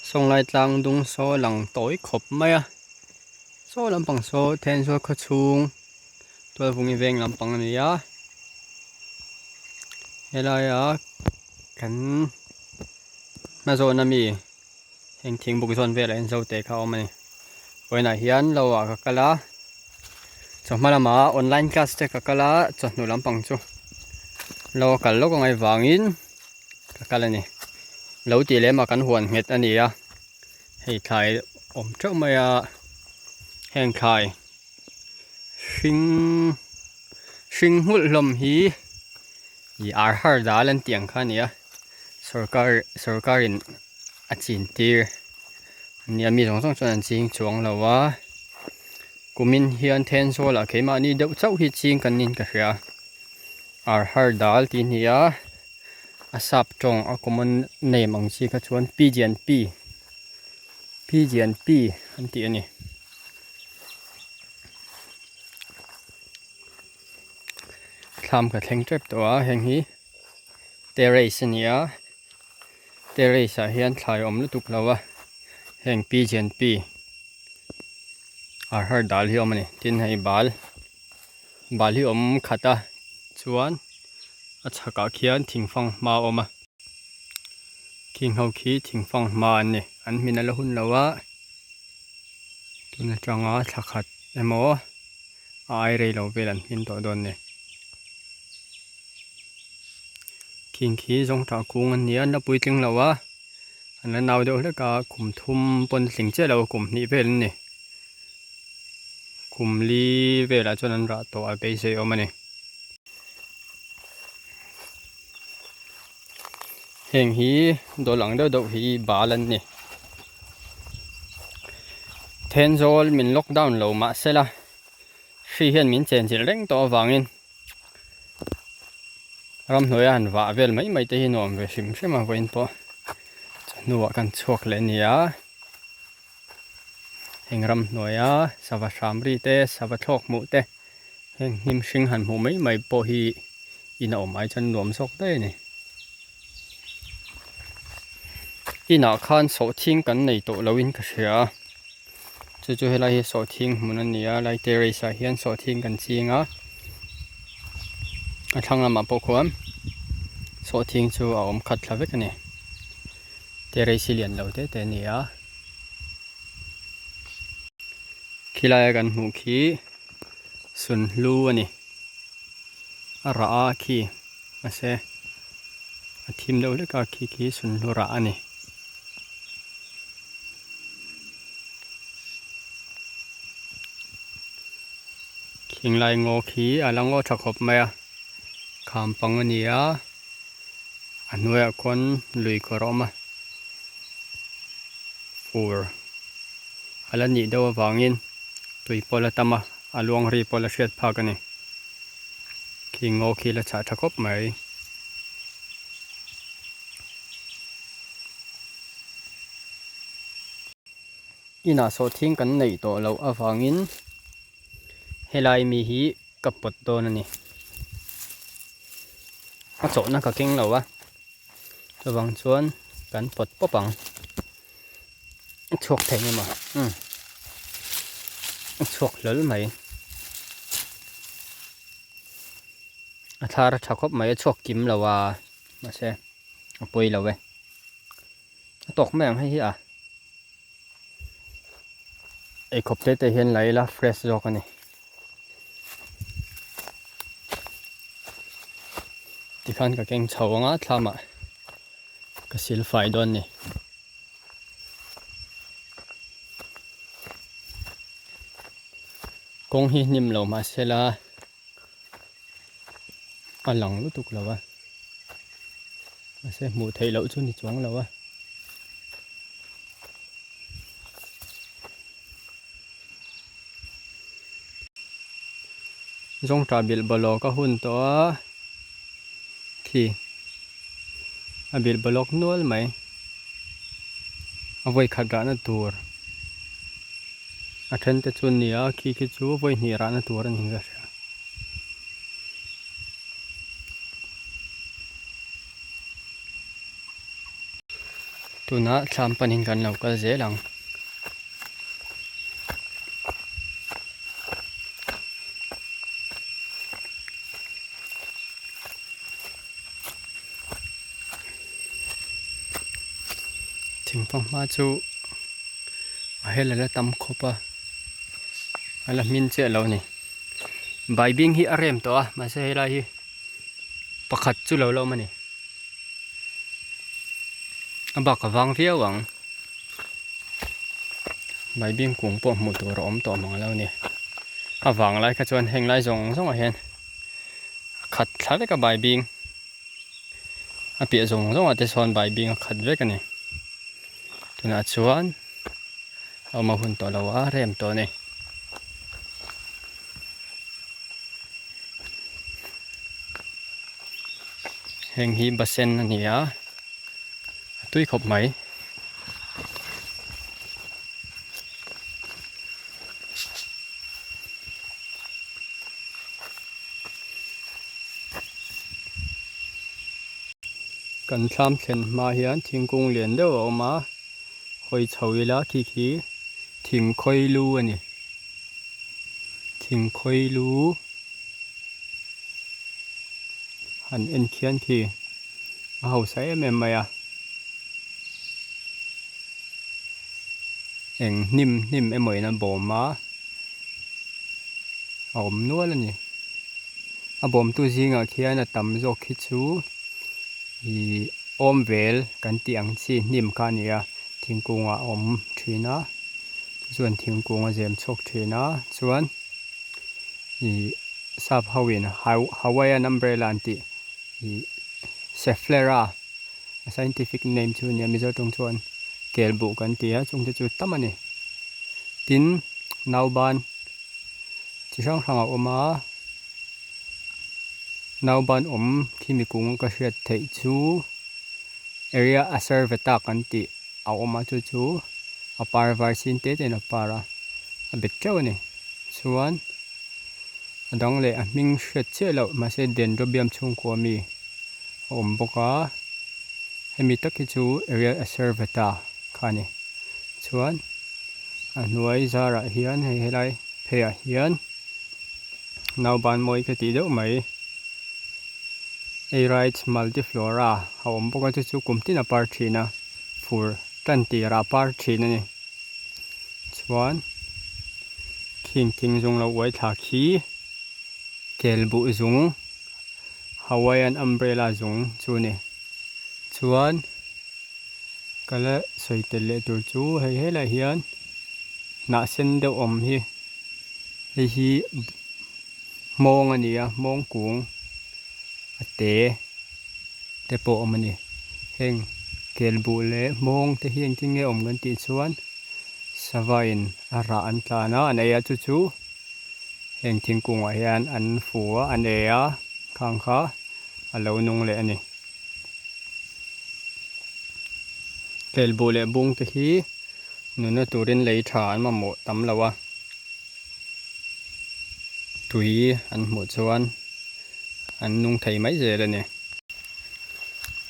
Sawnglai tlang dung saw lang tawi khawp mai a saw lampang saw Thenzawl khaw chhung Tualvungi veng lampang a ni a helaia kan hma zawn ami heng thingbuk zawn velah hian zote kha a awm a ni vawiinah hian lo ah ka kal a chawhma lamah online class te ka kal a chawhnu lampang chu lo a kal lawk angai vangin ka kal a ni lo tih lem ah kan huan nghet a ni a hei thlai awm teuh mai a heng thlai hring hring nghulh hlawm hi ih arhar dal an tih ang kha a ni a sorkar sorkar in a chin tir a nia mi zawng zawng chuan an ching chuang lo a kumin hian Thenzawl ah keimahni deuh chauh hi ching kan niin ka hria arhar dal tih a ni a a sap tawng a common name ang chi kha chuan pigeon pea pigeon pea an tih a ni. Thlam ka thleng tep tawh a heng hi terrace a ni a terrace ah hian thlai a awm lutuk lo a heng pigeon pea arhar dal hi a awm a ni tin hei bal bal hi a awm khat a chuan a chhakah khian thingfang hma a awm a khing ho khi thingfang hma an ni an hmin a la hun lo a tun atanga thla khat emaw a ai rei lo vel an hmin tawh dawn a ni khing khi zawng tah kung an ni a an la puitling lo a an la nau deuh hlek a kum thum pawn tling chiah lo kum hnih vel an ni kum li velah chuan an rah tawh a beisei awm a ni. Heng hi dawl ang deuh deuh hi bal an ni. Thenzawl min lockdown lo mahsela hri hian min chenchilh reng tawh avangin ramhnuaia han vah vel mai mai te hi nuam ve hrim hrim a vawiin pawh chawhnuah kan chhuak leh a ni a. Heng ramhnuaia sava hram ri te sava thlawk hmuh te. Heng hnim hring han hmuh mai mai pawh hi in a awm ai chuan nuam zawk daih a ni. Inah khan sawhthing kan nei tawh lo in ka hria a, chu chu helai hi sawhthing hmun a ni a lai terrace ah hian sawhthing kan ching a, a thlang lamah pawh khuan sawhthing chu a awm khat thla vek a ni. Terrace hi lian lo te te a ni a. Khilai a kan hmuh khi sunhlu a ni a rah a khi mahse a thim deuh hlek a khi khi sunhlu rah a ni. Khinglai ngaw khi a la ngaw tha khawp mai a kham pang a ni a a hnuaiah khuan lui kawr a awm a. Fur a la nih deuh avangin tui pawh la tam a, a luang ri pawh la hriat phak a ni. Khi ngaw khi la chhah tha khawp mai. Inah sawhthing kan neih tawh loh avangin helai mi hi ka pawt dawn a ni. A chawhna ka keng lo a. Chuvang chuan kan pawt pawp ang a chhuak thei nge maw umm a chhuak hlawl mai a thlar a tha khawp mai a chhuak kim lo a mahse a pawi lo e a tawk mai ang hei hi a eikhawp te te hian la ila fresh zawk a ni. Tikhan ka keng chho anga thlamah ka sil fai dawn ni. Kawng hi hnim lo mahsela a lang lutuk lo a mahse hmuh theih loh chu ni chuang lo a. Zawngṭah bilh bawlawk a hun tawh a khi a bilh bawlawk nual mai a vawi khat rahna tur a then te chu a ni a khi khi chu vawi hnih rahna tur a ni ka hria. Tunah thlam panin kan lo kal zel ang. Thingfanghma hma chu a hel a la tam khawp a a la hmin chiah lo a ni baibing hi a rem tawh a mahse helai hi pakhat chu lo la awm a ni a bak a vang viau ang baibing kung pawh hmuh tur a awm tawh mang lo a ni a vang lai kha chuan heng lai zawng zawng ah hian a khat thla vek a baibing a piah zawng zawng ah te sawn baibing a khat vek a ni tunah chuan a awm a hun tawh lo a rem tawh a ni. Heng hi basen a ni a a tui khawp mai. Kan thlam thlen hma hian thingkung lian deuh a awm a, hawi chho ila khi khi thing khawi lu a ni. Thing khawi lu han en khian khi a hausa em em mai a. Eng hnim hnim emaw in a bawm a. a awm nual a ni a bawmtu zingah khian a tam zawk hi chu ihh awm vel kan tih ang chi hnim kha a ni a thingkung ah a awm thin a chuan thingkung a zem chhuak thin a chuan ihh sap ho in hawaiian umbrella an tih ihh seflera a scientific name chu a nia mizo tawng chuan kel buh kan ti a chungte chu tam a ni tin nauban chi hrang hrang a awm a nauban awm khi mi kung ka hriat theih chu area acervata kan tih a awm a chu chu a par var sin te te in a par a a bet teuh a ni chuan a dang leh a hming hriat chiah loh mahse dendrobium chhungkua mi a awm bawk a hemi tak hi chu area acervata kha a ni chuan a hnuai zarah hian hei helai pheiah hian nauban mawi ka tih deuh mai Eirites multiflora a awm bawk a chu chu kum tin a par thin a fur tan tirah a par thin a ni chuan khing thing zung lo uai thla khi kel buh zung Hawaiian umbrella zung chu a ni chuan. Ka la sawi tel leh tur chu hei helaiah hian hnah sen deuh awm hi hei hi hmawng a ni a hmawng kung a te te pawh a awm a ni heng kel buh leh hmawng te hi engtin nge awm kan tih chuan sava in a rah an tlan a an ei a chu chu heng thingkung ah hian an fu a an ei a khang kha a lo nung leh a ni. Kelbuh leh bung te hi nunna turin lei tha an mamawh tam lo a, tui an hmuh chuan an nung thei mai zel a ni.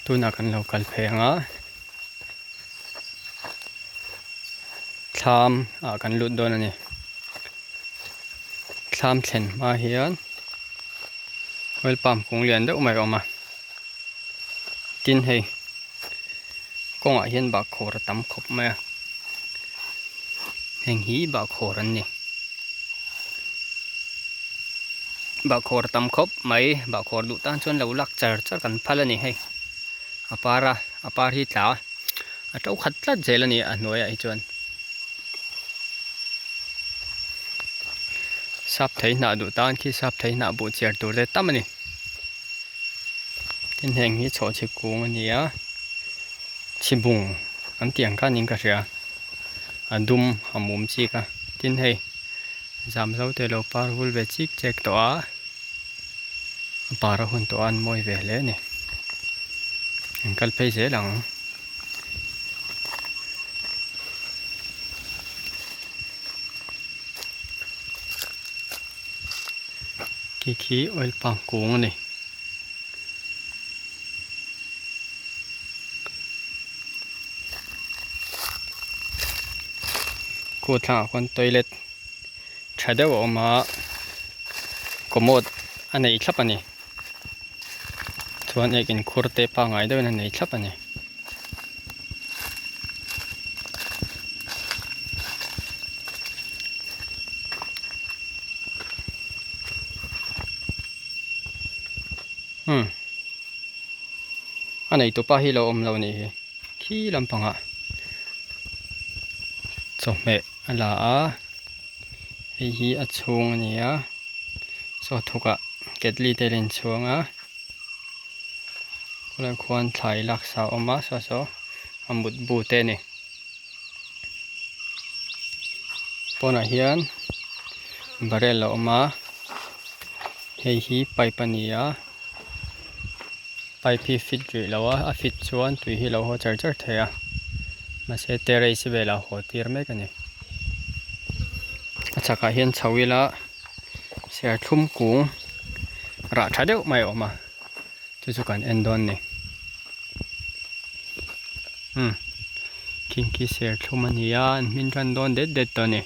Tunah kan lo kal phei ang a, thlam ah kan lut dawn a ni. Thlam thlen hma hian oil palm kung lian deuh mai a awm a. Tin hei kawngah hian bahkhawr a tam khawp mai a heng hi bahkhawr an ni bahkhawr a tam khawp mai bahkhawr duh tan chuan lo lak char char kan phal a ni hei a par a a par hi tla a to khat tlat zel a ni a hnuaiah hi chuan sap thei hnah duh tan khi sap thei hnah buh chiar tur te tam a ni. Tin heng hi chhawhchhi kung a ni a chhibung an tih ang khan in ka hria a dum a mum chik a tin hei zam zo te lo par vul ve chik chek tawh a a par a hun tawh a an mawi ve hle a ni an kal phei zel ang. Khi khi oil palm kung a ni. Khu thlangah khuan toilet tha deuh a awm a commode a nei thlap a ni chuan ek inkhur te pangngai deuhin a nei thlap a ni. Umm a neitupa hi lo awm lo a nih hi khi lampangah chawhmeh a la a hei hi a chhung a ni a saw thukah ketli te a inchhuang a khawlai khuan thlai laksa a awm a saw saw a mutbu te a ni pawnah hian barrel a awm a hei hi pipe a ni a pipe hi fit rih lo a a fit chuan tui hi a lo haw char char thei a mahse terrace velah a haw tir mek a ni a chhakah hian chho ila serthlum kung rah tha deuh mai a awm a chu chu kan en dawn a ni umm khing khi serthlum a ni a an hmin tan dawn det det tawh a ni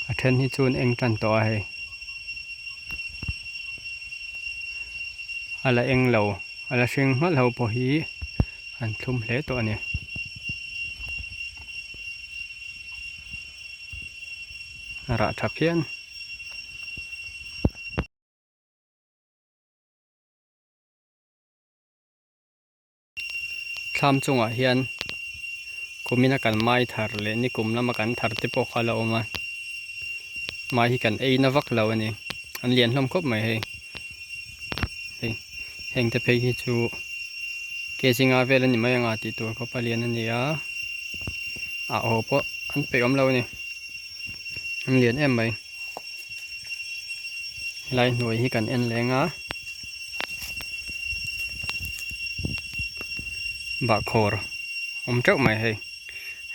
a then hi chu an eng tan tawh a hei. A la eng lo a la hring hmalh ho pawh hi an thlum hle tawh a ni. A rah tha phian. Thlam chungah hian kumina kan mai thar leh nikum lama kan thar te pawh kha a la awm a mai hi kan ei na vak lo a ni an lian hlawm khawp mai hei hei heng te phei hi chu kg nga vel a ni mai anga tih tur khawp a lian a ni a a aw pawh an peih awm lo a ni an lian em mai. Helai hnuai hi kan en leng a bahkhawr awm teuh mai hei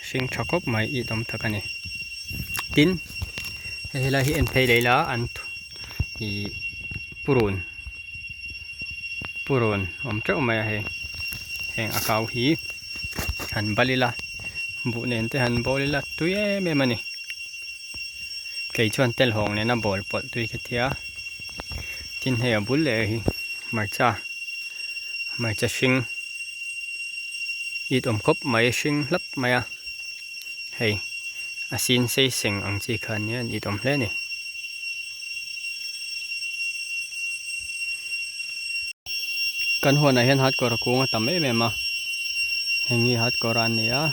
hring tha khawp mai it awm tak a ni tin hei helai hi en phei leh ila an ih purun purun awm teuh mai a hei heng a kau hi han bal ila buh nen te han bawl ila tui em em a ni. Kei chuan tel hawng nena bawl pawlh tui ka tia tin hei a bul leh hi hmarcha hmarcha hring it awm khawp mai hring hlap mai a hei a sin sei seng ang chi kha ania an it awm hle a ni. Kan huanah hian hatkawr kung a tam em em a heng hi hatkawr a ni a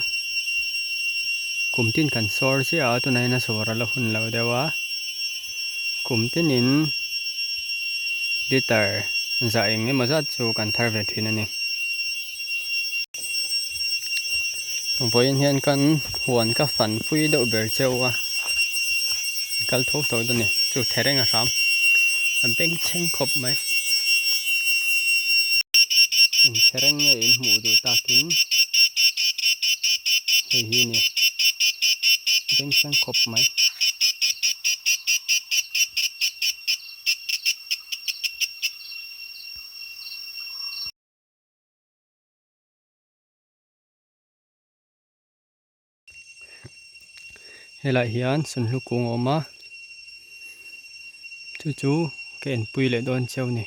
kum tin kan sawr chiah a tunah hian a sawr a la hun lo deuh a kum tinin liter zah eng emaw zat chu kan thar ve thin a ni vawiin hian kan huan ka fan pui deuh ber cheu a kal tho tho dawn a ni chu thereng a hram a bengchheng khawp mai. Eng thereng nge in hmuh duh takin hei hi ni bengchheng khawp mai. Helaiah hian sunhlu kung a awm a chu chu ka enpui leh dawn cheu a ni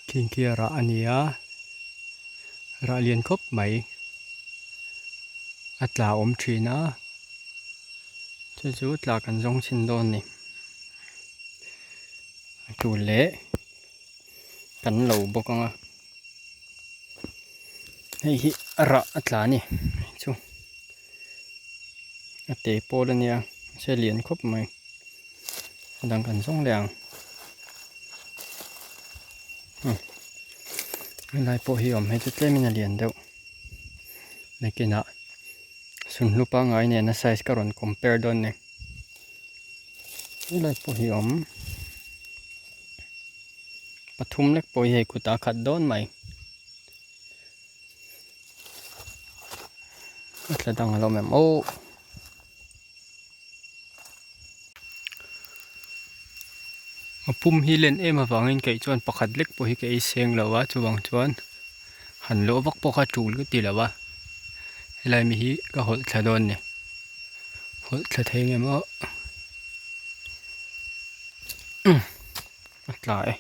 khing khi a rah a ni a rah lian khawp mai a tla awm thin a chu chu tla kan zawng chhin dawn a ni a tul leh. Kan lo bawk ang a hei hi a rah a tla a ni chu a te pawl a nia mahse a lian khawp mai a dang kan zawng leh ang helai pawh hi a awm hei chu tlemin a lian deuh nakinah sunhlu pangngai nena size ka rawn compare dawn a ni helai pawh hi a awm. Pathum lek pawh hi hei kutah a khat dawn mai. A tla dang alo awm em aw. A pum hi len em avangin kei chuan pakhat lek pawh hi ka ei seng lo a chuvang chuan han lawh vak pawh kha tul ka ti lo a. Helai mi hi ka hawlh thla dawn ni. Hawlh thla thei nge maw? Umm a tla e.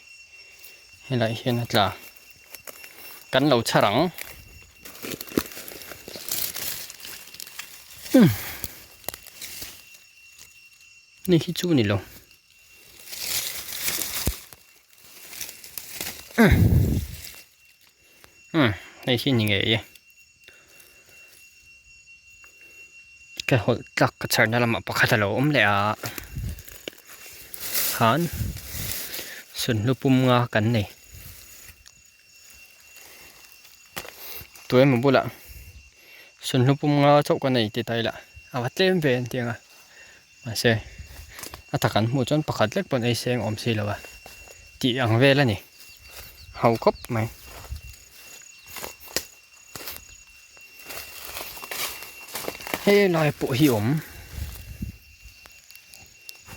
Helai hian a tla. Kan lo chhar ang. Umm ni hi chu ni lo. Umm umm hei hi ni ngei e. Ka hawlh tlak ka chharna lamah pakhat a lo awm leh a khan sunhlu pum nga kan nei tuemaw bulah sunhlu pum nga chauh ka nei tih ta ila a va tlem ve an ti ang a mahse a tak an hmuh chuan pakhat lek pawn ei seng awm si lo a tih ang vel a ni ho khawp mai. Helai pawh hi awm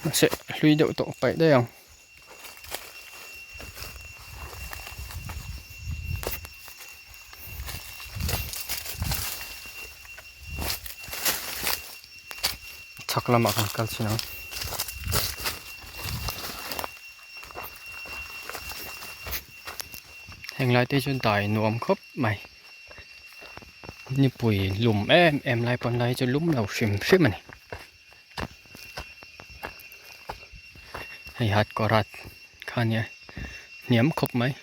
mahse hlui deuh tawh paih daih ang. Chhak lamah kan kal chin ang. Heng lai te chu dai nuam khawp mai nipui lum em em lai pawn lai chu lum lo hrim hrim a ni hei hat kawrat kha nia hniam khawp mai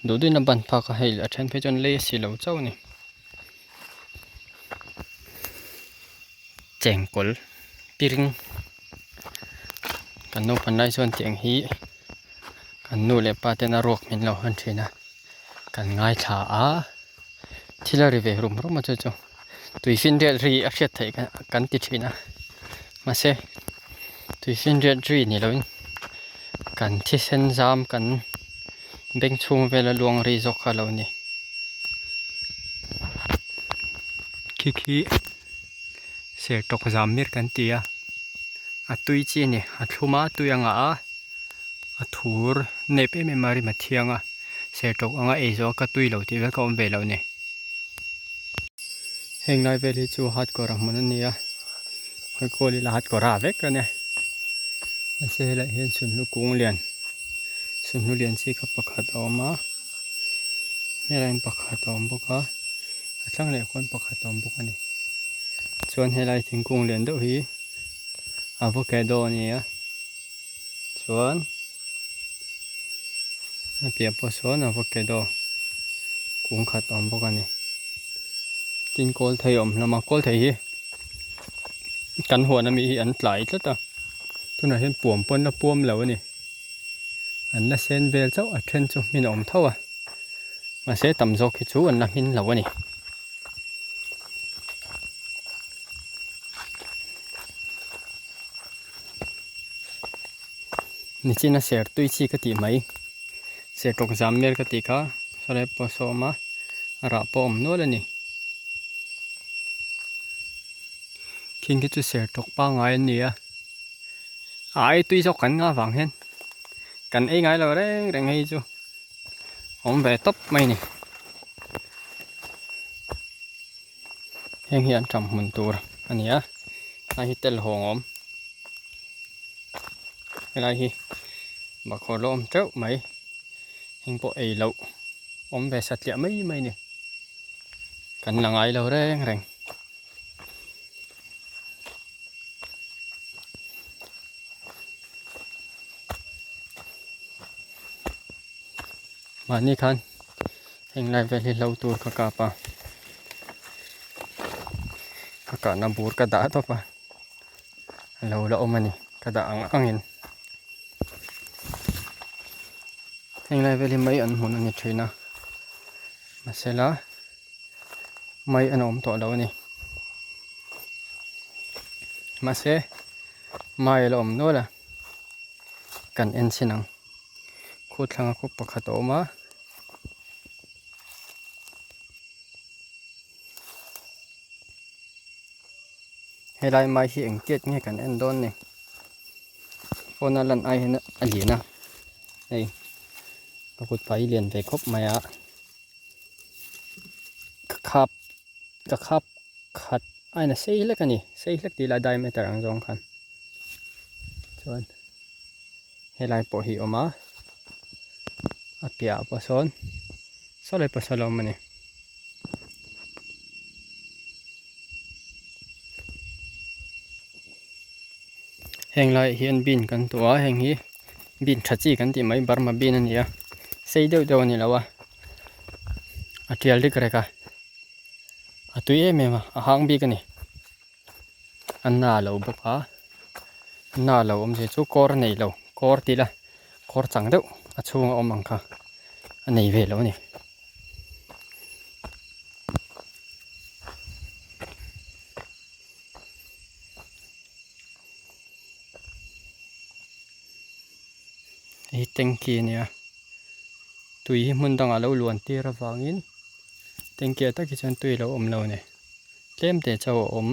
duh duhin a ban phak a hei a then phei chuan lei a si lo chauh a ni chengkawl piring kan naupang lai chuan tiang hi. Kan nu leh pa ten a ruak min lo hawn thin a, kan ngaithla a, thil a ri ve rum rum a chu chu tui finriat ri a hriat theih kan ti thin a, mahse tui finriat ri ni loin kan thisen zam kan beng chhung vela luang ri zawk kha a lo ni. Khi khi sertawk zam mir kan ti a, a tui chi a ni, a thlum a tui a ngah a. A thur nep em em a rim a thiang a sertawk anga ei zawh a ka tui lo tih vel ka awm ve lo ni. Heng lai vel hi chu hatkawr a hmun a ni a hawi kawl ila hatkawr a vek a nia mahse helaiah hian sunhlu kung lian sunhlu lian chi kha pakhat a awm a helaiah hian pakhat a awm bawk a a thlang leh khuan pakhat a awm bawk a ni chuan helai thingkung lian deuh hi avocado a ni a. Chuan a piah pawh sawn avocado kung khat a awm bawk a ni tin kawl thei a awm hlawm a kawl thei hi kan huan ami hi an tlai tlat a tunah hian puam pawn la puam lo a ni an la sen vel chauh a then chu hmin a awm tho a mahse tam zawk hi chu an la hmin lo a ni. Nichina ser tui chi ka tih mai ser tawk zam vel ka tih kha sawlai pawh saw a awm a a rah pawh a awm nual a ni khing khi chu ser tawk pangngai an ni a a ai tui zawk kan ngah vang hian kan ei ngai lo reng reng hei chu awm ve tawp mai a ni. Heng hi an ṭam hmun tur a ni a helai hi tel hawng a awm helai hi bakhaw la awm teuh mai heng pawh ei loh awm ve satliah mai mai a ni kan la ngai lo reng reng. Mahni khan heng lai vel hi hlo tur ka kap a ka kahna bur ka dah tawp a a lo la awm a ni ka dah ang angin heng lai vel hi mai an hmun a ni thin a mahsela mai an awm tawh lo a ni mahse mai a la awm nual a kan en chhin ang. Khawthlanga khaw pakhat a awm a. Helai mai hi eng tiat nge kan en dawn ni. Phone a lan ai hian a lian a. Hei ka kut phah hi lian ve khawp mai a. Ka khap ka khap. Khat ain a sei hlek a ni, sei hlek tih lah diameter ang zawng khan chuan helai pawh hi a awm a, a piahah pawh sawn saw lai pawh sawn a awm a ni. Heng laiah hian bean kan tuah a, heng hi bean tha chi kan tih mai Burma bean a ni a, sei deuh deuh a ni lo a, a tial rik rek a. A tui em em a, a hang bik a ni. A na lo bawk a, a na lo awmzia chu kawr a nei lo, kawr tih ila kawr chang deuh a chhunga awm ang kha a nei ve lo a ni. Hei hi tanky a ni a, tui hi hmun dangah a lo luan tir avangin. Tanky ah tak hi chuan tui a lo awm lo a ni tlem te chauh a awm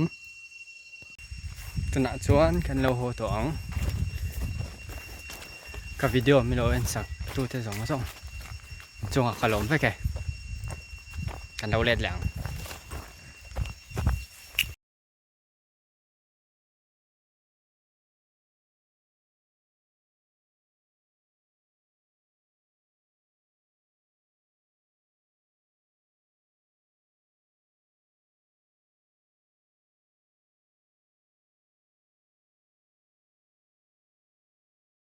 tunah chuan kan lo haw tawh ang ka video min lo en sak tu te zawng zawng chungah ka lawm vek e kan lo let leh ang.